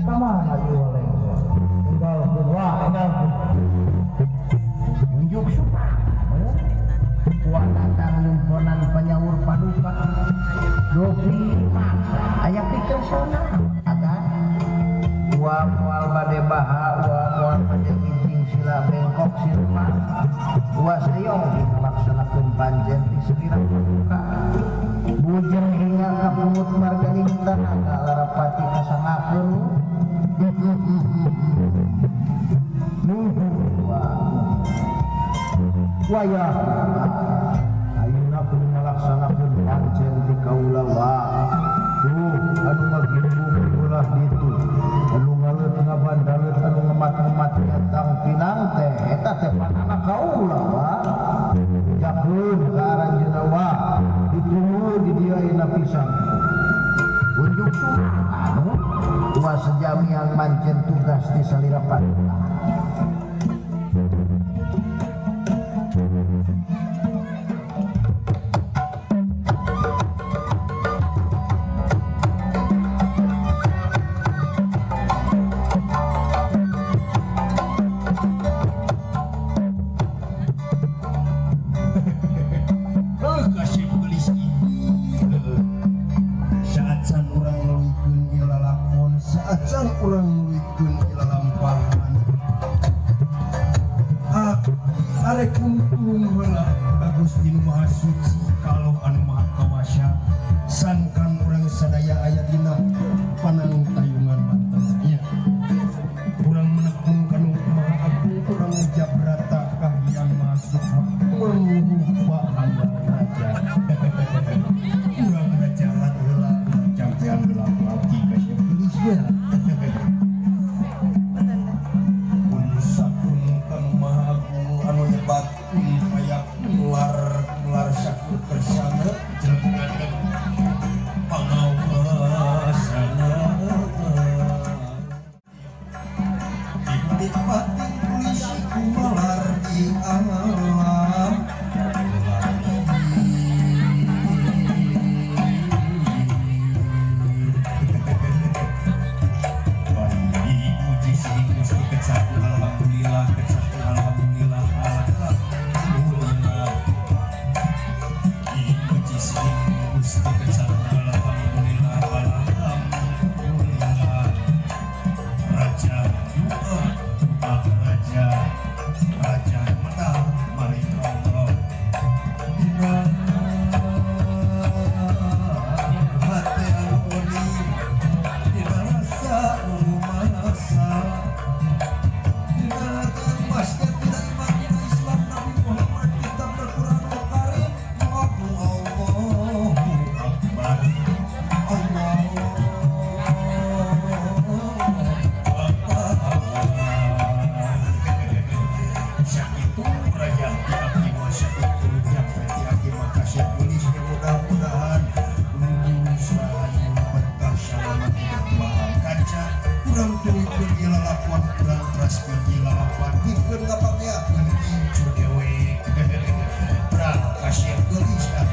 Kamana ieu lengser? Tinggalkeun wah, tinggalkeun. Unjuk suka. Kuat datang nyumponan panyaur paduka. Dopi maksa aya pikir sana. Aga wa moal bade baha wa moal bade ngijing sila bengkok sirma. Wa sayong ngalaksanakeun pancen ti salira paduka. Bujeng hingga ka pungut marganing tanaga larapati kasangakeun. Nuhun wa wayah ayeuna kudu ngalaksanakeun pancen ti kaula wa. Tuh anu ngagimbung ulah ditu, anu ngaleut ngabandaleut, anu ngemat-ngemat nyatang pinang teh eta teh panana kaula wa. Jakeun ka aranjeunna wa, ditunggu di dieu ayeuna pisan. Unjuk suka anu wa sejamian mancen tugas di salira paduka. Kasih gelis saat urang nuluykeun ieu lalakon, saat urang nuluykeun ieu lalampahan. Arek kungkung heula ka Gusti Nu Maha Suci ka Allah anu Maha Kawasa, sangkan urang sadaya aya dina panangtayungan mantena. Urang menekung ka Nu Maha Agung, urang ngujabrata ka Hyang Maha Sukma, mangrupa hamba raja. Urang jahat heula, campean heula ku abdi kasih gelis nya. Kun sakun ka Nu Maha Agung anu nyebat kun fayakun lar lar sakur kersana jelema pangawasana. Dinikmati polisi kumalar di alam. Dipuji sih Gusti kecap alhamdulillah, kecap alhamdulillah, alhamdulillah. Dipuji sih Gusti kecap alhamdulillah, alhamdulillah. Raja doa doa raja, raja menang maring Allah. Dina hati anu uning, dina rasa nu rumasa, dina basket, dina iman, dina Islam Nabi Muhammad, kitab Al-Quranul Karim, Allahu Akbar, Allahu Akbar. Sakitu raja ti abdi mah, sakitu nyampe ti abdi mah kasih tulisnya, mudah-mudahan lulus rahayu berkah selamat hidup maha kaca. Kurang tuluykeun ieu lalakuan, kurang teraskeun ieu lalakuan, pikeun ngabageakeun incu dewek. Prah kasih geulis ah.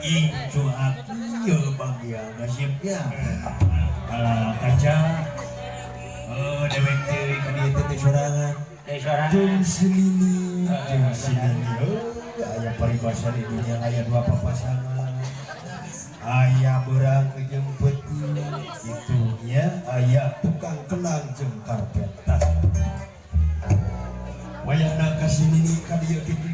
Incu aki bagian nasibnya kalau kaca dewek teh ka dieu teh sorangan jeung si Nini, jeung si Nini. Aya paribasa di dunia aya dua papasangan, aya beurang jeung peuting kitu nya, aya tukang kendang jeung karpet. Tah wayahna ka si Nini ka dieu kitu.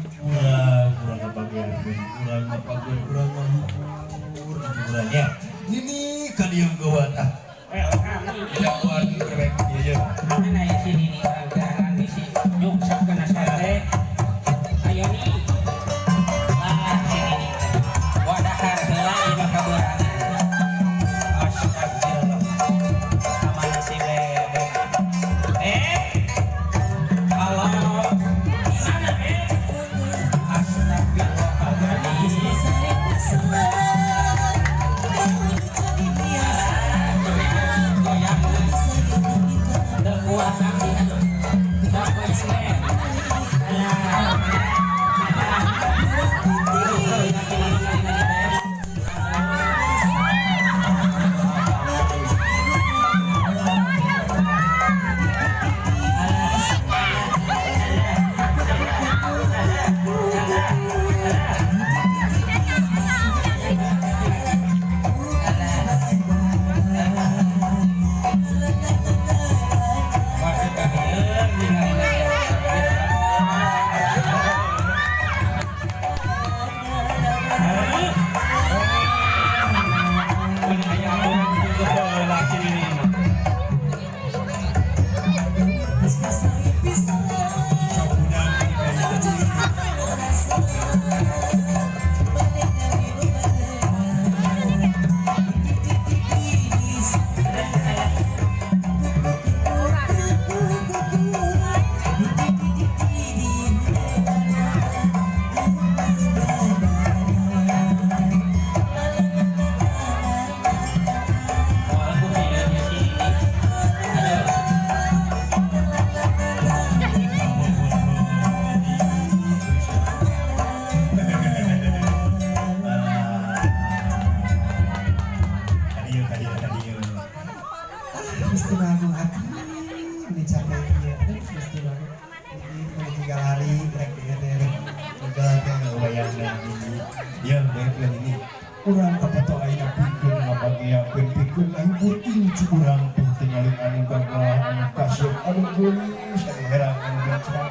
Wayangna ini ya baiklah ini urang kapato ayeuna pikeun ngabageakeun, pikeun ngahibur incu urang tuh tinggalin anu gagah, anu kasep, anu geulis, anu herang, anu bencrang.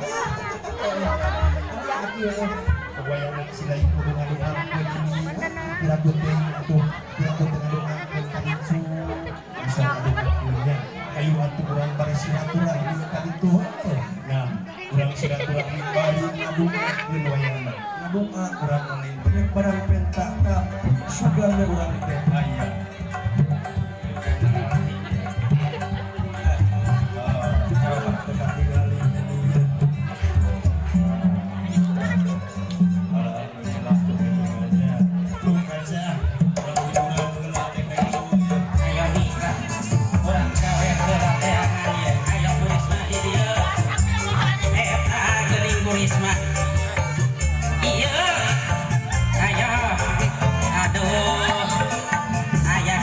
Wayangna sila kudu ngadoakeun ini piraku teh atuh, piraku teh ngadoakeun ka incu bisa ngadoakeun nya. Ayo atuh urang bari silaturahmi ka ditu. Nah, urang silaturahmi bari ngadoakeun wayangna, ngadoa urang lain banyak barang penta, tapi sugana urang teh aya. Ah, teu katingali nya. Alhamdulillah kepentingannya. Lu kan saya urang hiburan heula teh kayak gitu ya. Ayo nikah, urang gawe heula teangan ieu. Ayo Bu Risma di dieu. Eta geuning Bu Risma. Iya. Ayo. Aduh. Aya.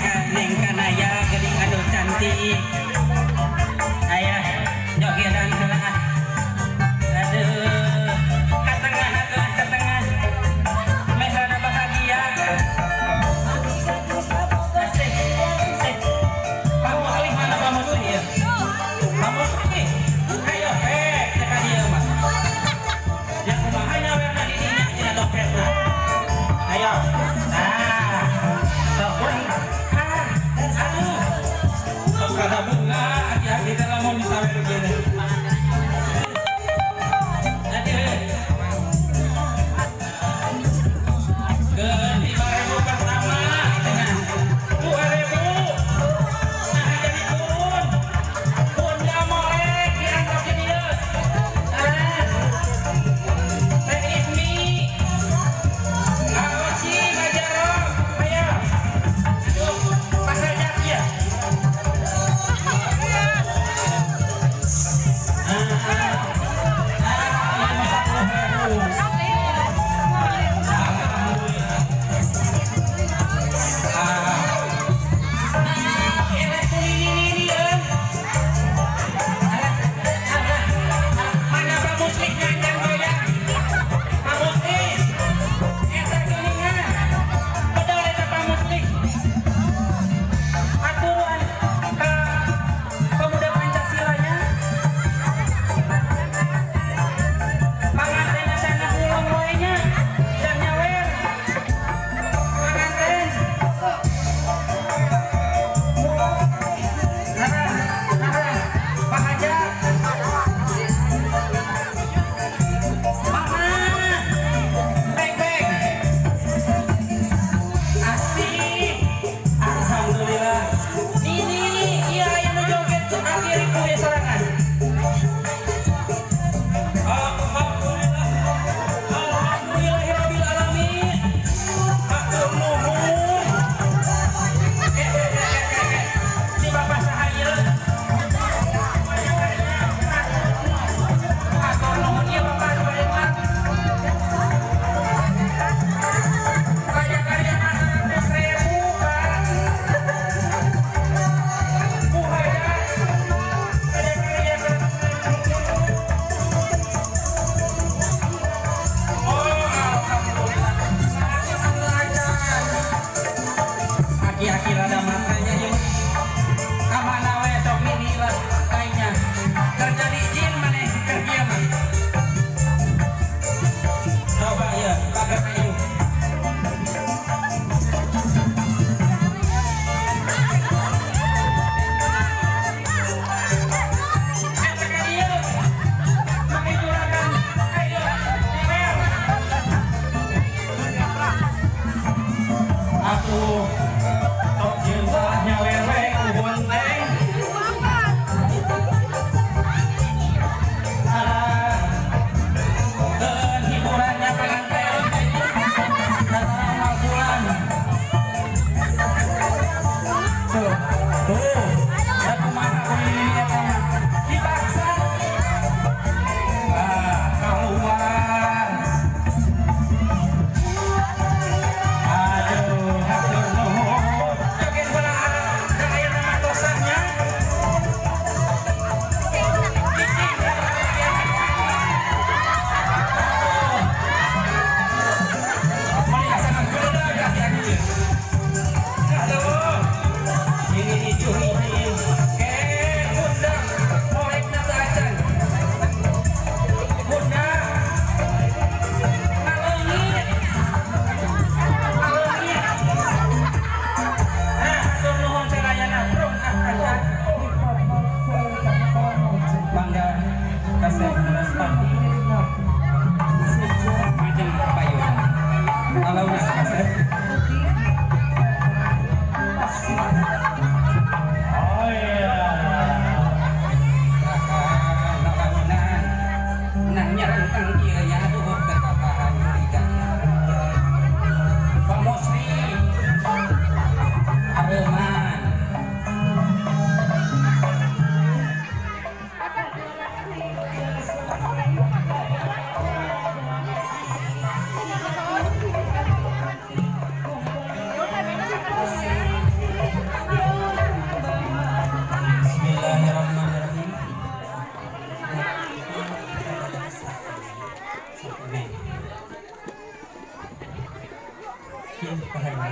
Bikin pahala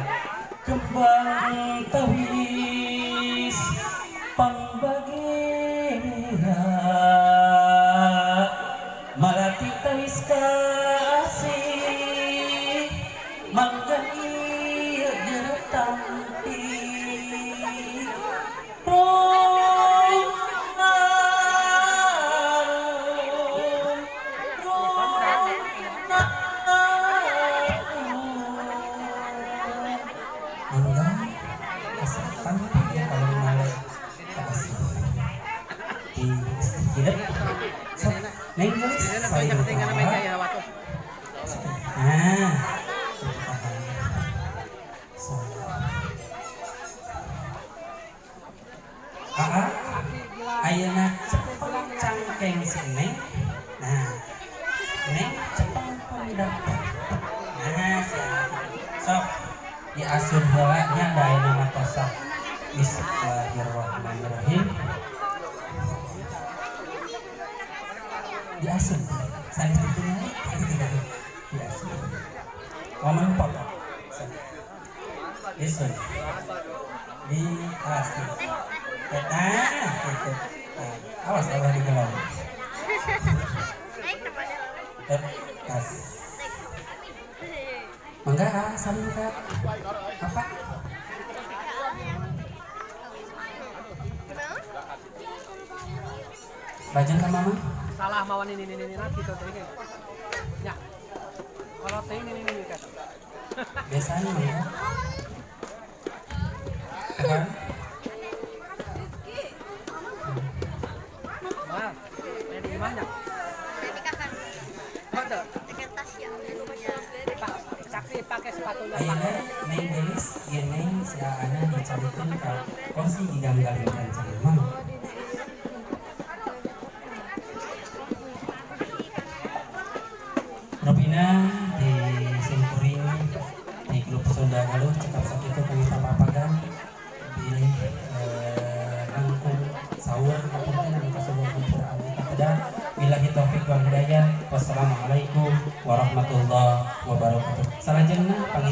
kembang tawis pangbagia malati tawis kasih mangga ieu jero tampi mangga kesehatan ya kalau malah kasih di hidup sok neng gelis saling nah aa ayeuna cepeng cangkeng si neng nah neng cepeng pundak nah sok diasup heula nya da ayeuna mah tosah. Bismillahirrahmanirrahim diasup sanes ditingali diasup momen foto isun diasup nah gitu. Awas abah digelau tas mangga salim ka apa lajeng ka mama salah mawan ini nanti tuh ini ya kalau teh ini kata biasanya ya apa nah di mana saksi pakai sepatunya ayeuna neng gelis ieu neng si aana dicabutkeun ka kursi diganggalin kancang mang Robina di Simkuring di Klub Sunda Galuh cekap sakitu kami papapagan bilih langkung sahur hapunten anu kasebut hampura abdi kapeda billahi taufik wal hidayah wassalamualaikum warahmatullahi wabarakatuh. Salajengna pangit.